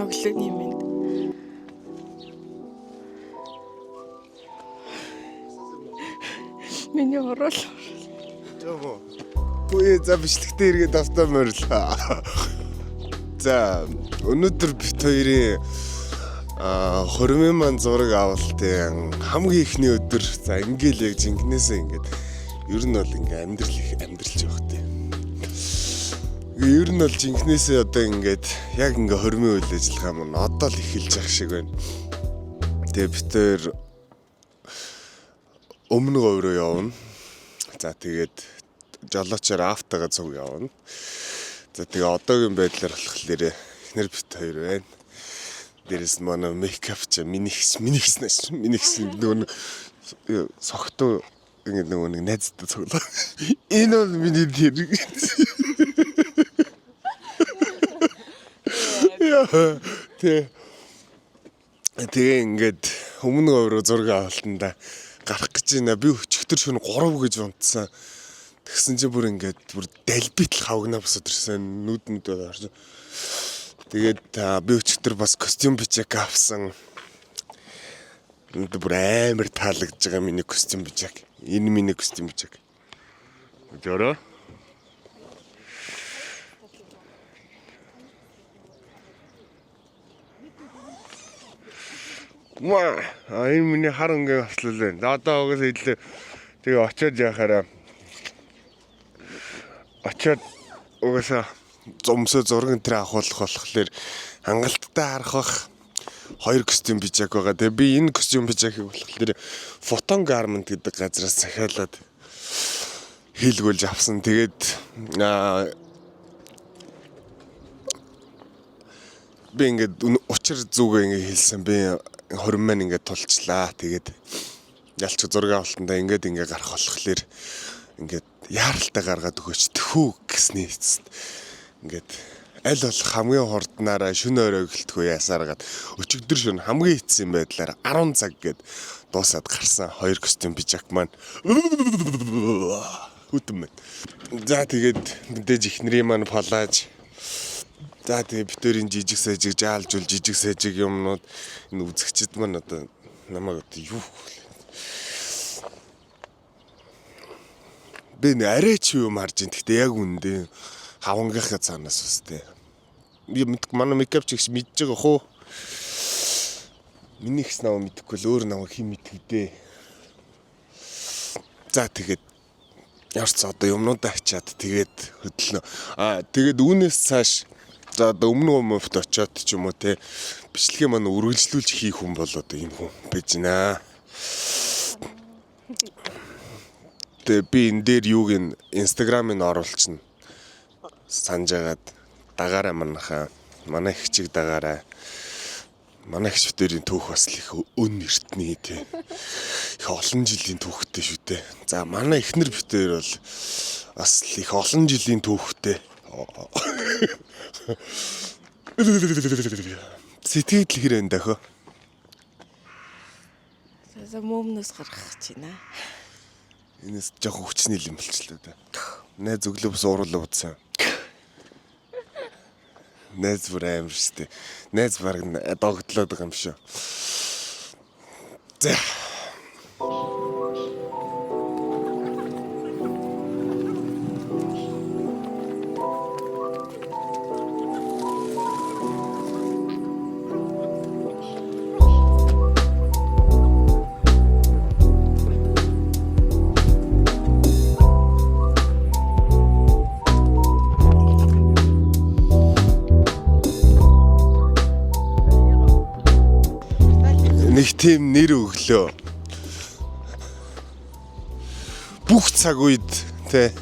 Та өглөөний мэнд. Миний уруул. Жоо. Үгүй за, бичлэгтээ эргээд автаа морилоо. За, өнөөдөр бид хоёрын хормын маань зураг авалтын хамгийн эхний өдөр. За, ингээл яг жинкнээсээ ингээд ер нь бол ингээ амьдрал их амьдралж явах тийм. Ер нь бол жинкнээсээ одоо ингээд яг ингээ хормын үйл ажиллагаа маань одоо л эхэлж явах шиг байна. Тэгээ бид хоёр өмнө говь руу явна. За, тэгээд жолоочоор автогаа цуг явна. За, тэгээ одоогийн байдлаар болохоор эхнэр бит хоёр байна. Дээрээс нь манай makeup чи миний ихс нөгөө нэг согтуу ингэ нөгөө нэг найзтай цуглаа. Энэ бол миний тэр. Яа, Тэ. Тэгээ ингээд өмнө говь руу зураг авалтанда гарах гэж байна. Би өчигдөр шөнө 3 гэж унтсан. Тэгсэн чи бүр ингээд бүр далбитл хавгнаа босоод ирсэн. Нүд нүд орж. Тэгээд би өчигдөр бас костюм пиджак авсан. Нүд бүр амар таалагдж байгаа миний костюм пиджак. Энэ миний костюм пиджак. Жороо. Маа, энэ миний хар өнгийн авчлал байна. За, одоо угсаа хэллээ. Тэгээ очиод яхаараа очиод угаасаа зумсөө зураг энэ тэр авахулах болохоор хангалттай харах бах, хоёр костюм пиджак байгаа. Тэгээ би энэ костюм пиджакийг болохоор Photon Garment гэдэг газраас захиалаад хийлгүүлж авсан. Тэгээд би ингээд учир зүгээ ингээд хэлсэн. Би 20 маань ингээд тулчлаа. Тэгээд ялч зураг авалтандаа ингээд ингээд гарах болохоор ингээд яаралтай гаргаад өгөөч тхүү гэсний эцэст ингээд аль болох хамгийн хурднаараа шөнө орой гэлтгүй ясааргаад өчигдөр шөнө хамгийн эцсийн байдлаар 10 цаг гээд дуусаад гарсан хоёр костюм пиджак маань хүтэн байна. За, тэгээд мэдээж эхнэрийн маань палааж. За, тэгээ бид хоёрын жижиг сажиг жаалжуул жижиг сажиг юмнууд энэ үзэгчд маань одоо намайг одоо юу би нэ арай ч юм харж ин. Гэхдээ яг үндэ хавангийнхаа цаанаас үстэй. Би мэдгүй, манай makeup ч их мэдж байгаа хөө. Миний ихс намайг мэдэхгүй л өөр намайг хэн мэдэх дээ. За, тэгээд ярьц одоо юмнуудаа ачаад тэгээд хөдлөнө. Аа, тэгээд үүнээс цааш, за, одоо өмнө өмнөд очиод ч юм уу те бичлэгээ маань үргэлжлүүлж хийх хүн бол одоо энэ хүн байж наа. Тэгээ би энэ дээр юуг н Instagram-ыг оруулчихна. Санаж агаад дагаарай манайхаа. Манай хичиг дагаарай. Манай хич битэрийн түүх бас л их өн эртний те. Их олон жилийн түүхтэй шүү дээ. За, манай эхнэр битэр бол бас л их олон жилийн түүхтэй. Сэтгэл хэр энэ дохио. За, мөмнөөс гаргах гэж байна. Энэс жоохон хүчний юм болчлоо да. Найз өглөө бас ууруулаа утсан. Найз бүр амар штэ. Найз баг догтлоод байгаа юм шүү. За. Нэг тийм нэр өглөө. Бүх цаг үед те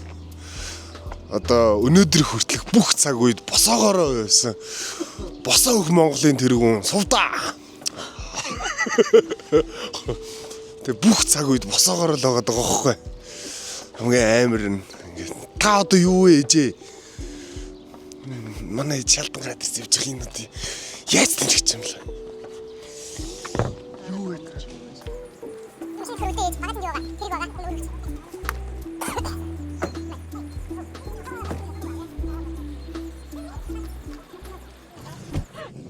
одоо өнөөдөр хүртэлх бүх цаг үед босоогоороо байсан. Босоо өгөх Монголын тэргүүн сувдаа. Тэг бүх цаг үед босоогоор л байгаа даа байхгүй. Хамгийн амар нь ингээд та одоо юу вэ ээжээ? Манай шалдан гараад ирсэн явж байгаа юм уу? Яаж тэмчих юм бэ? Юу вэ?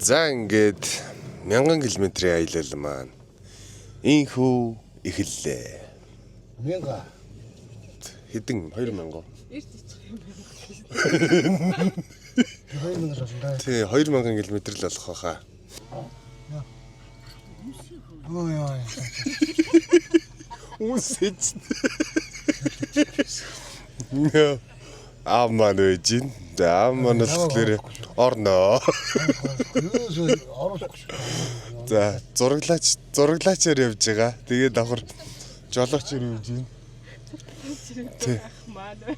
За, ингээд 1000 км-ийн аялал маань инхүү эхэллээ. Мянга. Хэдэн 2000 уу? Ирж ичих юм байна. 2000 болно да. Тий, 2000 км л болох байхаа. Ой ой. Үнсэж. Аа маань байж гин. За, аав маань болохоор орноо. Юусоо оруулахгүй шүү. За, зураглаачаар явж байгаа. Тэгээ давхар жолоочоор явж гин. Тий. Маань байна.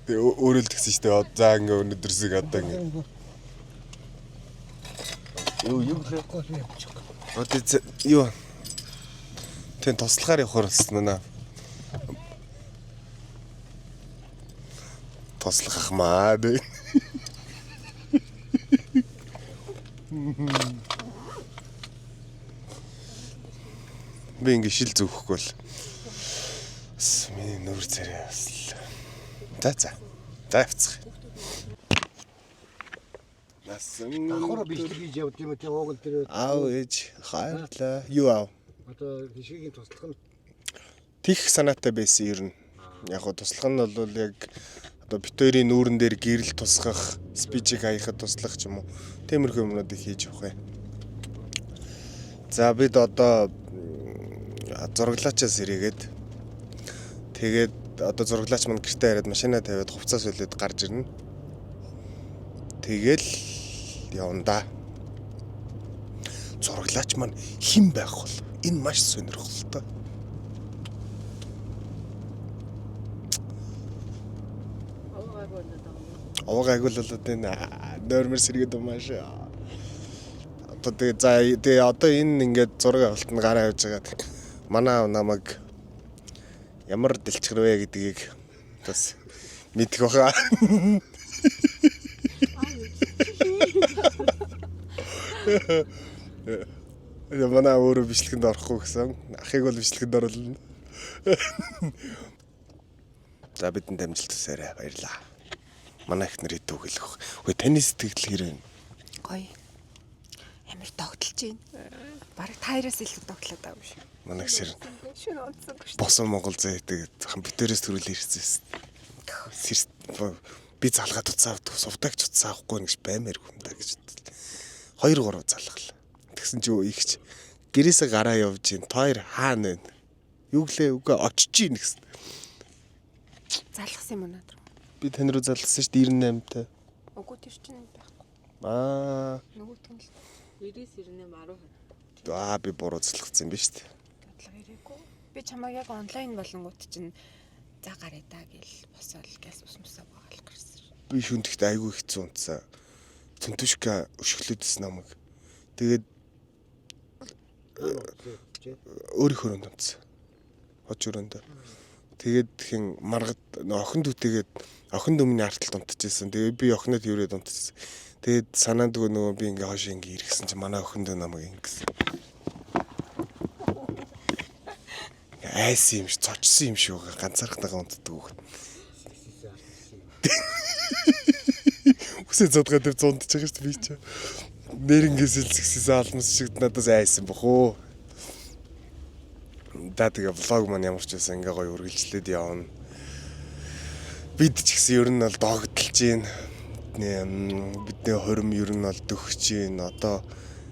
Тэгээ өөрөө л тэгсэн шүү дээ. За, ингээ өнөөдрсийг одоо ингээ. Юу гэлээ? Гол явчих. Одоо юу? Тэн туслахаар явахаар болсон наа. Туслах ах маа. Би ингээ шил зүүхгүй л. Бас миний нүур царай бас л. За за. За, явцгаая. Насан. Давхар бичлэг хийж явд юм те уугал дээр. Аав ээж хайрлаа. Юу аав? Одоо жишээгийн туслах нь Тих санаатай байсан ер нь. Яг гоо туслах нь бол яг одоо бит хоёрын нүүрэн дээр гэрэл тусгах, спичиг хаяхад туслах ч юм уу. Тиймэрхүү юмнуудыг хийж явах юм. За, бид одоо зураглаачаас эргээд, тэгээд одоо зураглаач маань гэртээ хараад машинаа тавиад хувцас солиод гарч ирнэ. Тэгэл явна да. Зураглаач маань хэн байх вэ? Энэ маш сонирхолтой. Овоогаагүй болоод байгаа юм. Овог агуулаад энэ нойрмор сэргээд юм ааш. Одоо тэгээ, за, тэгээ одоо энэ ингээд зураг авалтанд гараа явж байгаад манай аав намайг ямар дэлчгэр вэ гэдгийг бас мэдэх баха. Тэгээ манай аав өөрөө бичлэгэнд орохгүй гэсэн. Ахыг бол бичлэгэнд оруулна. За, бидэнд амжилт хүсээрэй. Баярлалаа. Манай эхнэр хэд үг хэлэх вэ? Үгүй, таны сэтгэл хэрэг. Гоё. Амар догтлж байна. Бараг та хоёроос илүү догтлоод байгаа юм шиг. Манай ихсэр Шүн онцсонгүй шүү. босон Монгол зээдэг компьютерээс төрөл ирсэн. Би залгаад утсаа авдаг, сувдагч утсаа авахгүй гэж баймаар юм да гэж бодлоо. 2 3 залгалаа. Тэгсэн чи ихч гэрээсээ гараа явж гин. Тойр хаана вэ? Юу гэлээ, үгүй, очиж гин гэсэн. Залгасан юм уу над руу? Би тань руу залгасан шүү дээ 98-тай. Үгүй, тэр чинь байхгүй. Аа, Нөгөөх нь л 99 10%. аа, би буруу залгасан юм биш үү? бодлого ирээгүй. Би чамайг яг онлайн болонгууд чинь за гараа да гэл босоол гяс ус мусаа богаал гарсан. Би шүндэхт айгүй хэцүү унтсан. Цүнтүшка өшөглөөдсөн намайг. Тэгээд өөрийнхөө өрөөнд унтсан. Хож өрөөнд. Тэгээд хин маргад нөө охин дүүтэйгээд охин дүү миний арталт унтчихсэн. Тэгээд би охиноо тэрврээд унтчихсан. Тэгээд санаандгүй нөгөө би ингээ хойш ингээ ирэхсэн чинь манай охин дүү намайг ингэсэн. Айсан юм шиг, цочсон юм шиг байгаа. Ганцаархнагаа унтдаг хүүхэд. Үсээ задгаа дээр зундаж байгаа шүү дээ би чи. Нэрнгээс л згсээс алмас шиг надаас айсан бох уу. Да, тэгээ vlog маань ямар ч байсан ингээ гоё үргэлжлээд явна. Бид ч гэсэн ер нь бол догдолж байна. Бидний хорим ер нь бол дөхөж байна. Одоо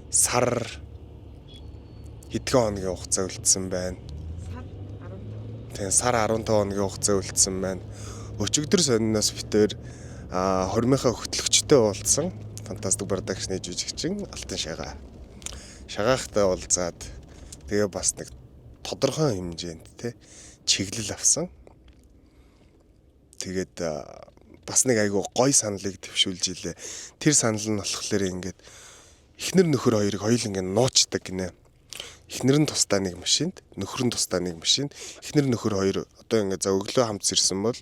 сар хэдхэн хоногийн хугацаа үлдсэн байна. Сар 15. Тэгээ сар 15 хоногийн хугацаа үлдсэн байна. Өчигдөр сониноос бид хоёр хормынхаа хөтлөгчтэй уулзсан. Fantastic Production-ы жүжигчин Алтан Шагаа. Шагаахтай уулзаад тэгээ бас нэг тодорхой хэмжээнд те чиглэл авсан. Тэгээд бас нэг айгүй гой саналыг дэвшүүлж илээ. Тэр санал нь болохоор ингээд эхнэр нөхөр хоёрыг хоёул ингээд нуучдаг гинэ. Эхнэр нь тусдаа нэг машинд, нөхөр нь тусдаа нэг машинд. Эхнэр нөхөр хоёр одоо ингээд за өглөө хамт сэрсэн бол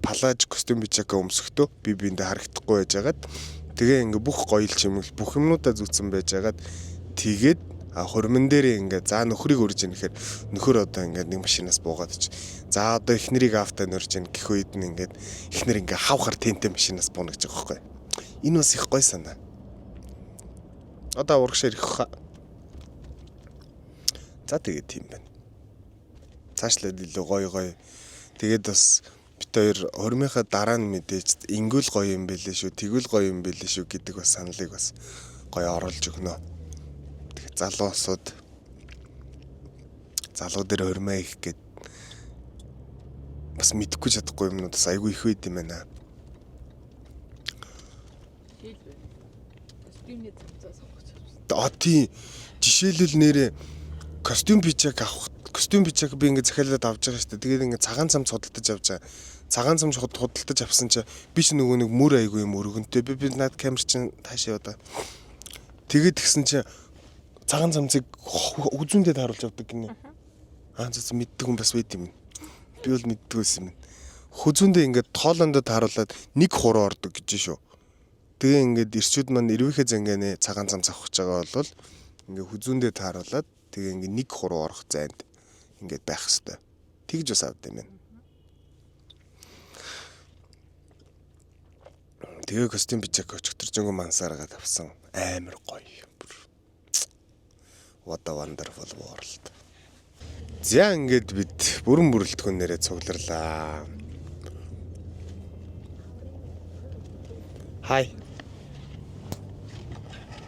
палаж костюм пижака өмсөхдөө би биэндээ харагдахгүй байжгаад, тэгээ ингээ бүх гоёл чимэл бүх юмнуудаа зүүцэн байжгаад тэгээд А хурман дээр ингээд за нөхрийг урьж ийн гэхээр нөхөр одоо ингээд нэг машинаас буугаад чи. За одоо эхнэрийг авто нөрж ийн гэх үед нь ингээд эхнэр ингээд хавхар тэнтэй машинаас бууна гэж байгаа байхгүй. Энэ бас их гой санаа. Одоо урагшаа ирэх хаа. За тэгээд тийм байна. Цаашлаад илүү гоё гоё. Тэгээд бас бит хоёр хормынхаа дараа нь мэдээж ингүүл гоё юм бэлээ шүү, тэгвэл гоё юм бэлээ шүү гэдэг бас саналыг бас гоё оруулж өгнө. Тэгээд залуу улсууд залуу дээр хормоо их гээд бас мэдэхгүй чадахгүй юмнууд бас айгүй их байд юм байна. Костюмны цамцаа сонгож авсан. А тийм жишээлбэл нэрээ костюм пижак авах костюм пижак би ингээд захиалаад авч байгаа шүү дээ. Тэгээд ингээд цагаан цамц худалдаж авч байгаа. Цагаан цамц худалдаж авсан чи би ч нөгөө нэг мөр айгүй юм өргөнтэй. Би над камер чинь таашаа яваа. Тэгээд тэгсэн чи цагаан цамцыг үзүүндээ тааруулж авдаг гинэ. Аа зү мэддэг хүн бас байд юм. Би бол мэддэг байсан юм. Хүзүүндээ ингээд тоолондоо тааруулаад нэг хуруу ордог гэж шүү. Тэгээ ингээд ирчүүд маань эрвийнхээ занганы цагаан цамц авах гэж байгаа бол ингээ хүзүүндээ тааруулаад тэгээ ингээ нэг хуруу орох зайд ингээд байх хэвээр. Тэгж бас авд юм байна. Тэгээ костюм пижак өчтөржөнгө мансааргаад авсан. Амар гоё. Бүр. What a wonderful world. За ингээд бид бүрэн бүрэлдэхүүнээрээ цугларлаа. Хай.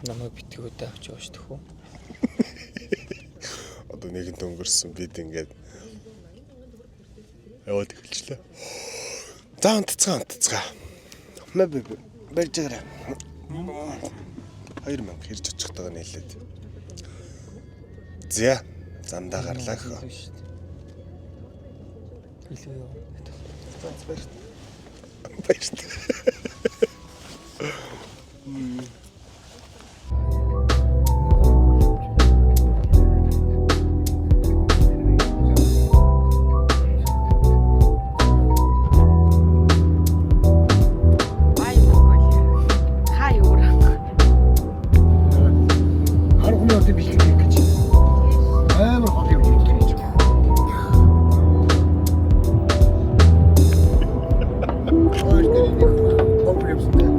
Намайг битгий өдөө авч явж төхөө. Одоо нэгэнт өнгөрсөн бид ингээд яваад эхэлчлээ. За унтцгаа унтцгаа. Мэ би барьж байгаарай. 2000 хэрж очихтойгоо нийлээд. За замдаа гарлаа гэх. Илүү юу. Баяртай. Бай Монгол. Хай өөр. Хар хүний ордын бичлэг хийх гэж. Амар хол юм бичлэг хийж байгаа. Хоёр дээр нэг ховор юмсан дээ.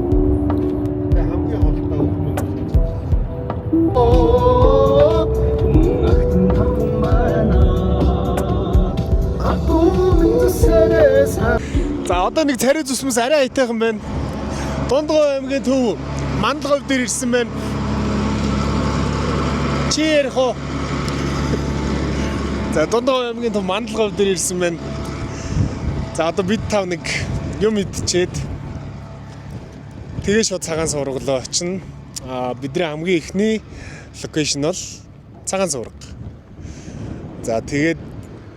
Хамгийн холтой хүмүүс. За одоо нэг царай зүсмэс арай айтайхан байна. Дундгой аймгийн төв Мандалговь дээр ирсэн байна. Чи ярих уу? За Дундгой аймгийн төв Мандалговь дээр ирсэн байна. За одоо бид тав нэг юм идчихэд тэгээ шууд цагаан сургалоо очино. А бидний хамгийн эхний location бол цагаан суурга. За тэгээд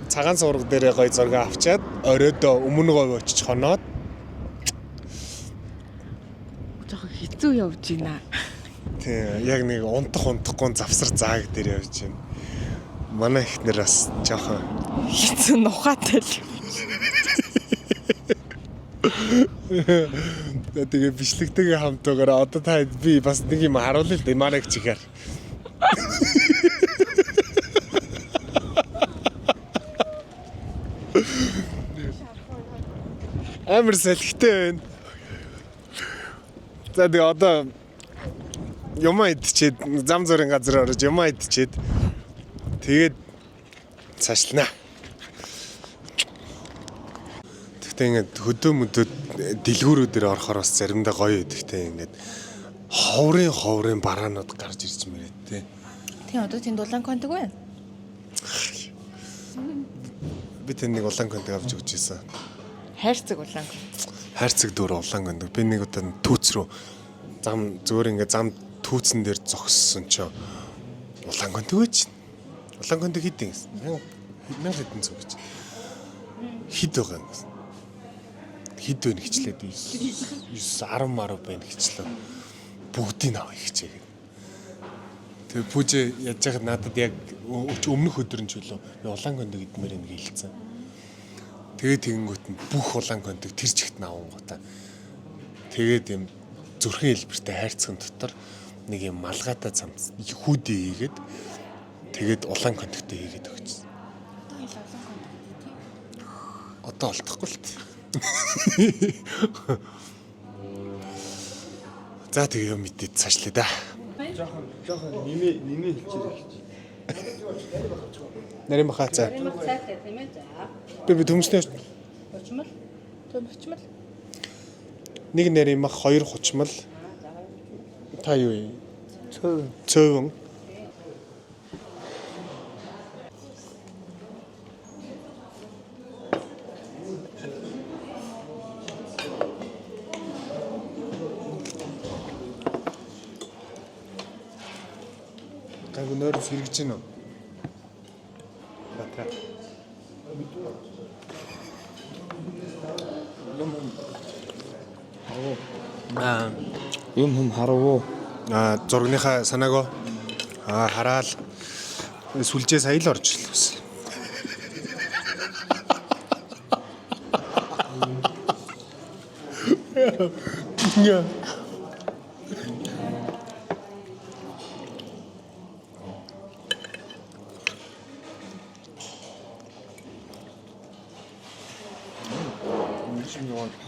цагаан суурга дээрээ гой зураг авчаад оройдоо өмнө говь очиж хоноод Жохон хэцүү явж байна. тий яг нэг унтах унтахгүй завсар зааг дээр явж байна. Манай эхнэр бас жоохон Хэцүү нухаатай л. За тэгээ бичлэгтэйгээ хамтаагаар одоо та би бас нэг юм харуулъя л дээ манай их чихээр. Амар салхитай байна. За тэгээ одоо юмаа идчихэд зам зургийн газар орж юмаа идчихэд тэгээд цаашлнаа. Тэгтээ ингээд хөдөө мөдөө дэлгүүрүүдээр орохоор бас заримдаа гоё идэхтэй ингээд ховрын ховрын бараанууд гарч ирж мэрээд те. Тийм одоо тийм дулаан контог байна. Би тэнд нэг улаан контог авч өгч ирсэн. Хайрцаг улаан контог. Хайрцаг дүүр улаан контог. Би нэг удаа түүц рүү зам зүгээр ингээд зам түүцэн дээр зогссон чинь улаан контог байж. Улаан контог хэд юм гэсэн. Мянга мянга хэдэн цуг гэж. Хэд байгаа юм гэсэн. Хэд байна хичлээд 9 10 10 байна хичлээ. Бүгдийг авах хичээгээд. Тэгээ пүүжээ яаж яхад надад яг өмнөх өдөр нь ч үлээ би улаан контог идмээр нэг хэлсэн. Тэгээ тэгэнгүүт нь бүх улаан контог тэр чигт нь авангуудаа. Тэгээд юм зүрхэн хэлбэртэй хайрцагын дотор Нэг юм малгайтай цамц хүүдээ хийгээд тэгээд улаан контактыг хийгээд өгсөн. Одоо олдохгүй л дээ. За тэгээ юм мэдээд цаашлаа да. Жохон жохон нэмээ нэмээ хэлчихээ гэж. Нарийн баха за. Цайтай тийм ээ. За. Би төмснөө Хучмал. Төм хучмал. нэг нарийн мах, хоёр хучмал. Та юу юм? Цөв. Цөөвөн. Гайгүй нойр сэргэж гин үү? Батра. Юм хүм харав уу? Аа зургийнхаа санааг аа хараал сүлжээ сая л орж ирлээ бас. Яа.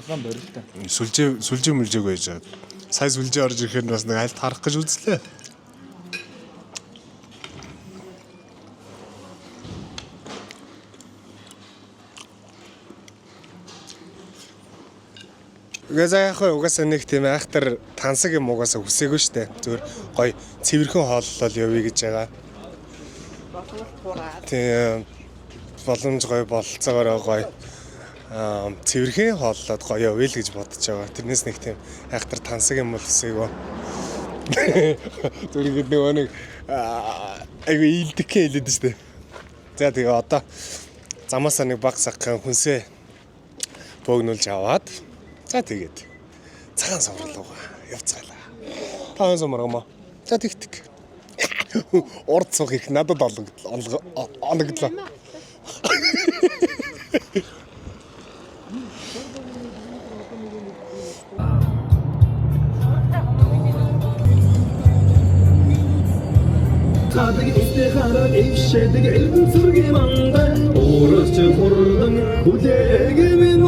Халаан борилтой. Сүлжээ сүлжээ мүлжээг байж байгаа. Сая сүлжээ орж ирэхээр бас нэг альт харах гэж үзлээ. Угаасаа яг хөө угаасаа нэг тийм айхтар тансаг юм угаасаа хүсээгүй штэ. Зүгээр гоё цэвэрхэн хооллол явъя гэж байгаа. Тийм боломж гоё бололцоогоор гоё аа цэвэрхэн хооллоод гоё явъя л гэж бодож байгаа. Тэрнээс нэг тийм айхтар тансаг юм бол хүсээгүй. Зүгээр ингээд нөгөө нэг айгүй ийдэг хэлээд штэ. За тэгээ одоо замаасаа нэг баг сагхан хүнсээ бөөгнүүлж аваад за тэгээд цагаан суврал руугаа явцгаалаа. Та хон сумраг мó. За тэгтэг. Урд суух их надад олгодлоо. Ологдлоо. Тадаг истихараг ившэдэг элбэн сүргийн мандай Өөрөс чи хурдан хүлээг минь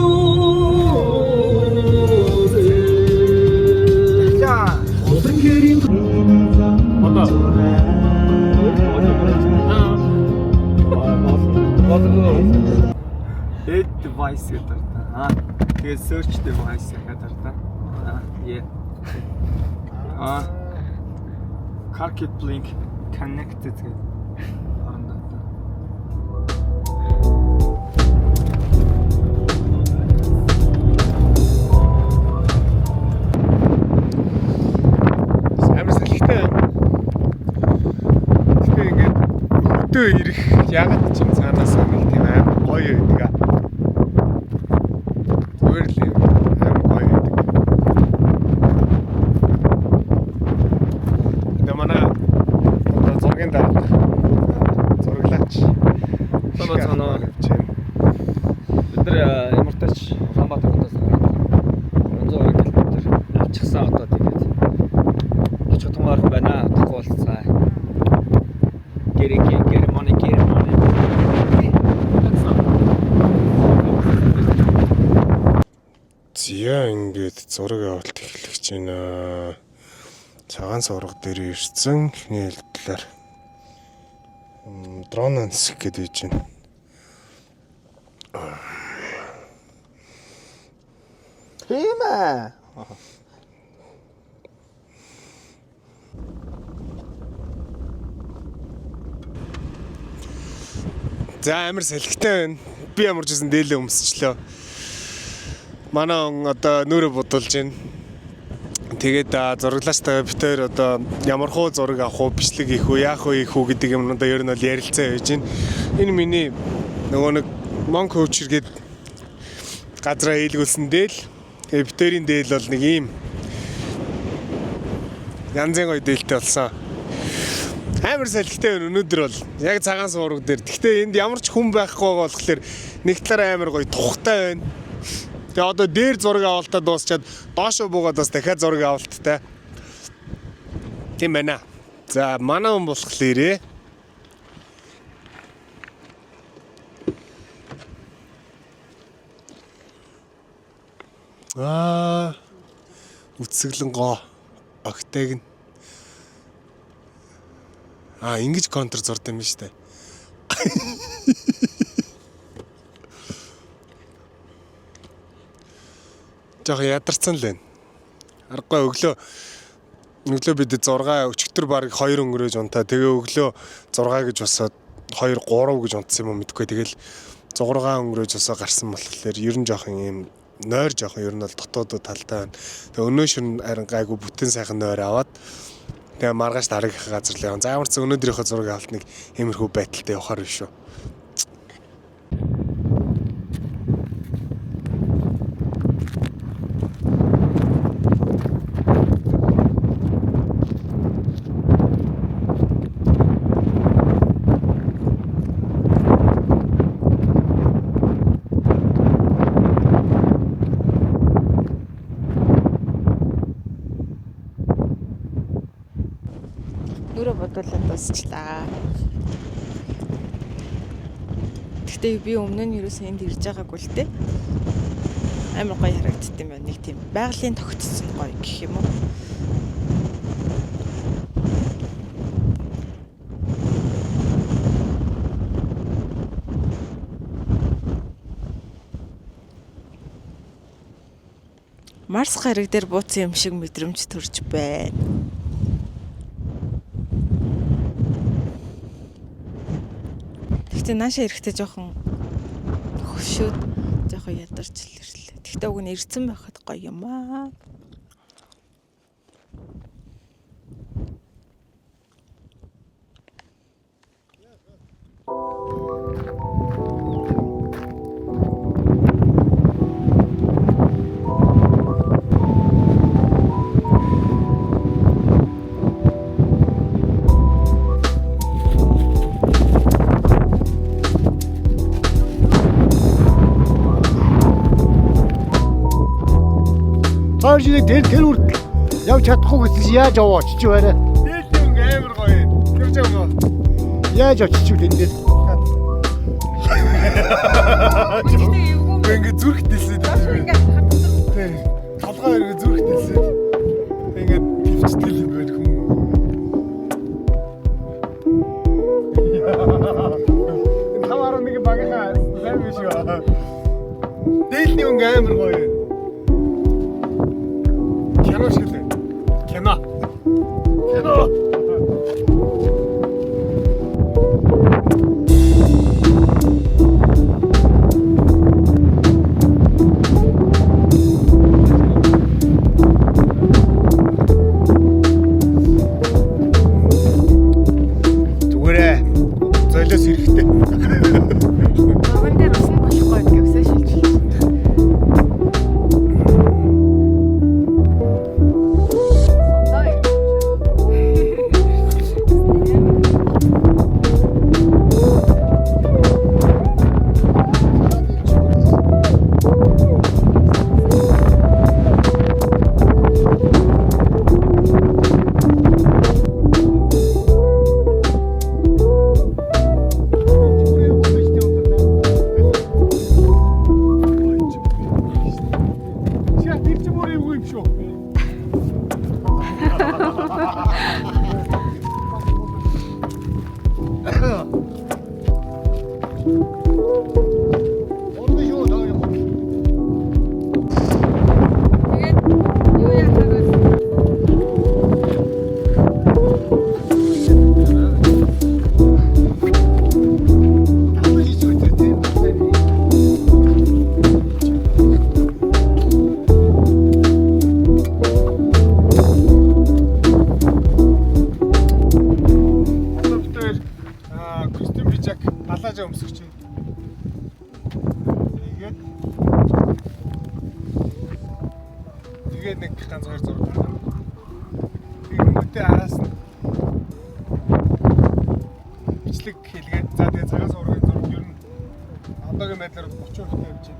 За. Хурдан гэрийн Одоо. Add device гэдэг та. Аа. Тэгээд search device гэдэг та. Аа, yeah. Аа. CarKit Blink connected гэдэг орондоо та. Амар сэлхтэй байна. Гэтэ ингээд хөдөө ирэх ягаад ч юм цаанаас нэг тийм амар гоё байдаг аа. Зүгээр л юм амар гоё байдаг. Тэгээ манай одоо зургийн дарга зураглаач. Цоноо, цоноо. Явж байна. Бид нар ямар тач Улаанбаатар хотоос 320 км явчихсан одоо тэгээд очих тунгаар байна. Удахгүй болцсон. Get it, get, get money, get money. Зя ингээд зураг авалт эхлэх гэж байна. Цагаан сувраг дээр ирсэн эхний хэлдлээр дрон ансх гэдэг байж байна. Тийм ээ. За амар салхитай байна. Би ямар ч гэсэн дээлээ өмсчлөө. Манай он одоо нүрэ бодулж байна. Тэгээд зураглаачтай бид хоёр одоо ямар хуу зураг авах уу, бичлэг хийх үү, яах вэ хийх үү гэдэг юмнуудаа ер нь бол ярилцаа байж байна. Энэ миний нөгөө нэг Monk Coach гээд газраа хийлгүүлсэн дээл. Тэгээд бид хоёрын дээл бол нэг ийм янзын гоё дээлтэй болсон. Амар салхитай байна өнөөдөр бол. Яг цагаан суураг дээр. Гэхдээ энд ямар ч хүн байхгүй байгаа болохоор нэг талаараа амар гоё тухтай байна. Тэгээ одоо дээр зураг авалтаа дуусчаад доошо буугаад бас дахиад зураг авалттай. Тийм байна. За манай хүн болохоор аа үтсгэлэн гоо огтэйг нь аа ингэж контр зурд юм биш үү? Жохо ядарсан л байна. Аргагүй өглөө бид 6 өчигдөр баг 2 өнгөрөөж унтаа. Тэгээ өглөө 6 гэж босоод 2 3 гэж унтсан юм уу мэдгүй. Тэгэл 6 өнгөрөөж босоо гарсан болохоор ер нь жоохон юм нойр жоохон ер нь бол дотоод талдаа байна. Тэгээ өнөө шөнө харин гайгүй бүтэн сайхан нойр аваад тэгээ маргааш дараагийнхаа газар л явна. За ямар ч сан өнөөдрийнхөө зураг авалт нэг иймэрхүү байдалтай явахаар биш үү. Нүрэ бодуулаад дуусчлаа. Гэхдээ би өмнө нь ерөөсөн энд ирж байгаагүй л дээ. Амар гоё харагдд юм байна. Нэг тийм байгалийн тогтцсон гоё гэх юм уу? Марс гариг дээр бууцсан юм шиг мэдрэмж төрж байна. Гэхдээ наашаа ирэхдээ жоохон хөшөөд жоохон ядарч л ирлээ. Гэхдээ уг нь ирсэн байхад гоё юм аа. Хоёр жилийн тэр хүртэл явж чадахгүй гэсэн чи яаж яваа очиж байна? Дээлэн амар гоё. Тэр жоо. Яаж очиж вэ энэ дээр? Ингээ зүрх дэлсээд. Тий. Толгой ингээ зүрх дэлсээд. Ингээ төвчтгэл юм байна хүн. Энэ 5.1 багийнхаа сайн биш үү? Дээлний өнгө амар гоё. Кино шиг л байна. Кино. Кино. Зүгээрээ золиос хэрэгтэй. Зурган дээр усан болохгүй гэдэг өсөө шилжүүлсэн. Чи тэр чи бүр эвгүй юм шүү. Орно шүү даа юм. Тэгээд юу яхаар вэ? Таван жиж өтер тийм. Одоо бид хоёр костюм пижак балаажаа өмсөх чинь. Тэгээд тэгээд нэг ганц хоёр зураг гаргана. Тэгэнгүүтээ араас нь бичлэг хийлгээд за тэгээд цагаан суургийн зураг ер нь одоогийн байдлаар 30 хүртэл явж байна.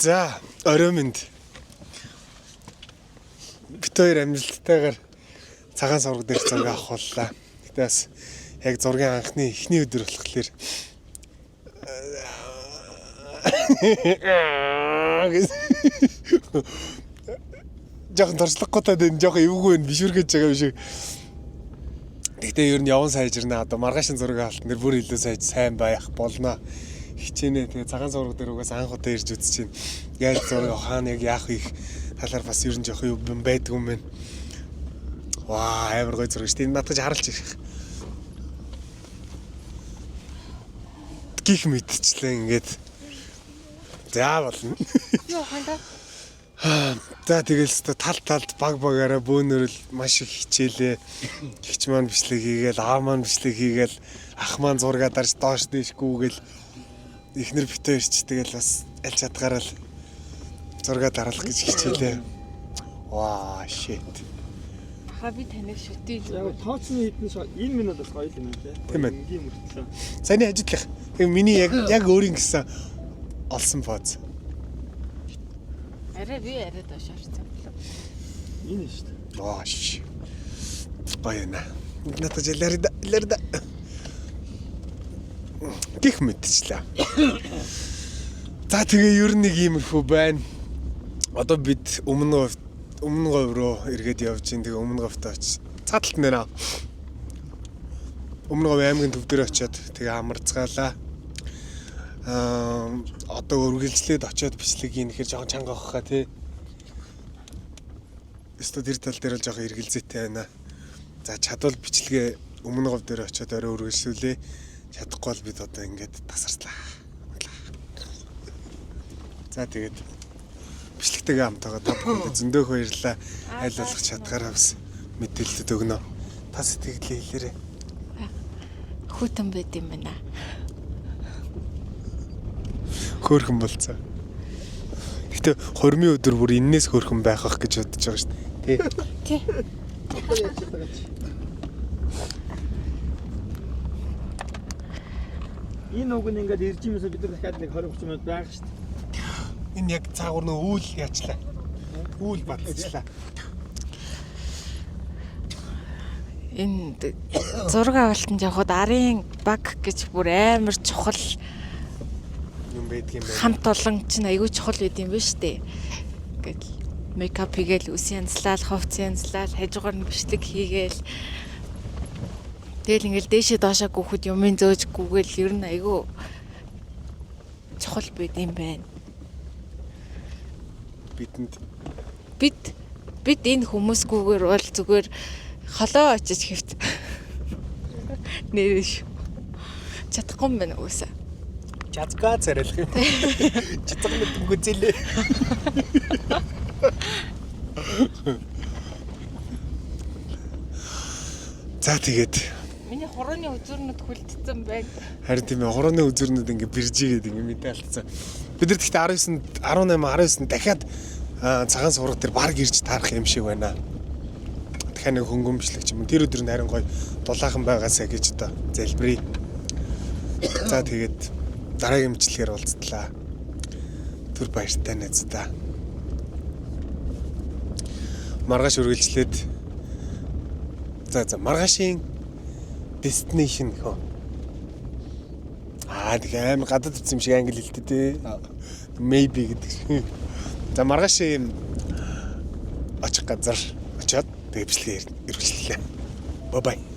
За, орой минь. Бид хоёр амжилттайгаар цагаан сувраг дээр зураг авахуллаа. Гэтэ бас яг зургийн анхны эхний өдөр болохоор жоохон туршлагагүй таад энэ жоохон эвгүй байна бишүрхэж байгаа юм шиг. Гэтэ ер нь яван сайжирна. Одоо маргаашин зураг авалт нэр бүр илүү сайж сайн байх болно. Хичээнэ. Тэгээ цагаан зураг дээр угаас анх удаа ирж үзэж чинь. Яаж зураг авах хаана яг яах вэ талаар бас ер нь жоохон юм байдгүй юм байна. Ваа, амар гоё зураг шүү дээ. Энэ надад харалч ирэх. Гих мэдчлээ ингээд. За болно. Юу хандаа? За тэгэл өстө тал талд баг багаараа бөөнөрл маш их хичээлээ. Хич маань бичлэг хийгээл, аав маань бичлэг хийгээл, ах маань зургаа дарж доош дээш гүүгээл эхнэр битээ ирч тэгэл бас аль чадгаараа л зургаа дараалах гэж хичээлээ. Ваа shit. Аха би таныг шүтээ Яг тооцны хэдэн шо энэ минут бас гоё юм тий. Тийм ээ. Энгийн мөртлөө. Саяны ажиглах. Тэгээ миний яг яг өөрийн гэсэн олсон поз. Арай би арай доош орсон болов. Энэ шүү дээ. Ваа шш. Гоё нэ. Надад ларида ларида. Гэх мэтчлээ. За тэгээ ер нь нэг иймэрхүү байна. Одоо бид өмнө говь өмнө говь руу эргээд явж гин тэгээ өмнө говьт очиж цааталт нэрэ. Өмнө говь аймгийн төв дээр очиод тэгээ амарцгаалаа. Аа одоо үргэлжлээд очиод бичлэг хийн гэхэр жоохон чанга авах хаа тий. Өстө тэр тал дээр л жоохон эргэлзээтэй байна. За чадвал бичлэгээ өмнө говь дээр очиод орой үргэлжлүүлээ. Чадахгүй бол бид одоо ингээд тасарчлаа. За тэгээд бичлэгтэйгээ хамтаага та бүхэнд зөндөөх баярлалаа. Аль болох чадгаараа бас мэдээлэлд өгнө. Та сэтгэлээ хэлээрэй. Хүүтэн байд юм байна. Хөөхөн болцоо. Гэтэ хормын өдөр бүр эннээс хөөхөн байх ах гэж бодож байгаа шүү дээ. Тий. Тий. Энэ уг нь ингээд ирж юмсан бид нар дахиад нэг 20 30 минут байх шүү дээ. Энэ яг цаагуур нөө үүл яачлаа. Үүл батцлаа. Энэ зураг авалтанд явхад арын баг гэж бүр амар чухал Юм байдгийн байна. хамт олон чинь айгүй чухал байд юм байна штэ. Ингээд мейкап хийгээл, үс янзлал, хувц янзлал, хажуугаар нь бичлэг хийгээл. Тэгэл ингээл дээшээ доошоо гүөхөд юмын зөөж гүгээл ер нь айгүй чухал байд юм байна. Бидэнд Бид бид энэ хүмүүсгүйгээр бол зүгээр холоо очиж хэвт. Нэрээ шүү. Чадахгүй юм байна уусаа. Чазга царайлах юм. Чицэг мэдгүй зэлээ. За тэгээд Миний хурууны үзүүрнүүд хүлдсэн байна. харин тийм ээ хурууны үзүүрнүүд ингээ бэржигээд ингээ мэдээ алдсан. Бид нар гэхдээ 19 18 19 дахиад цагаан сувраг дээр баг ирж таарах юм шиг байна. Дахиад нэг хөнгөн бичлэг ч юм уу. Тэр өдөр нь харин гоё дулаахан байгаасаа гэж одоо залбирая. За тэгээд дараагийн бичлэгээр уулзтлаа. Түр баяртай найзуудаа. Маргааш үргэлжлээд за за маргаашийн destination хөө. Аа тэгээ амар гадаад утсан юм шиг англи хэлтэй те. Maybe гэдэг шиг. За маргааш очих газар очиод тэгээ бичлэгээ үргэлжлэлээ. Bye bye.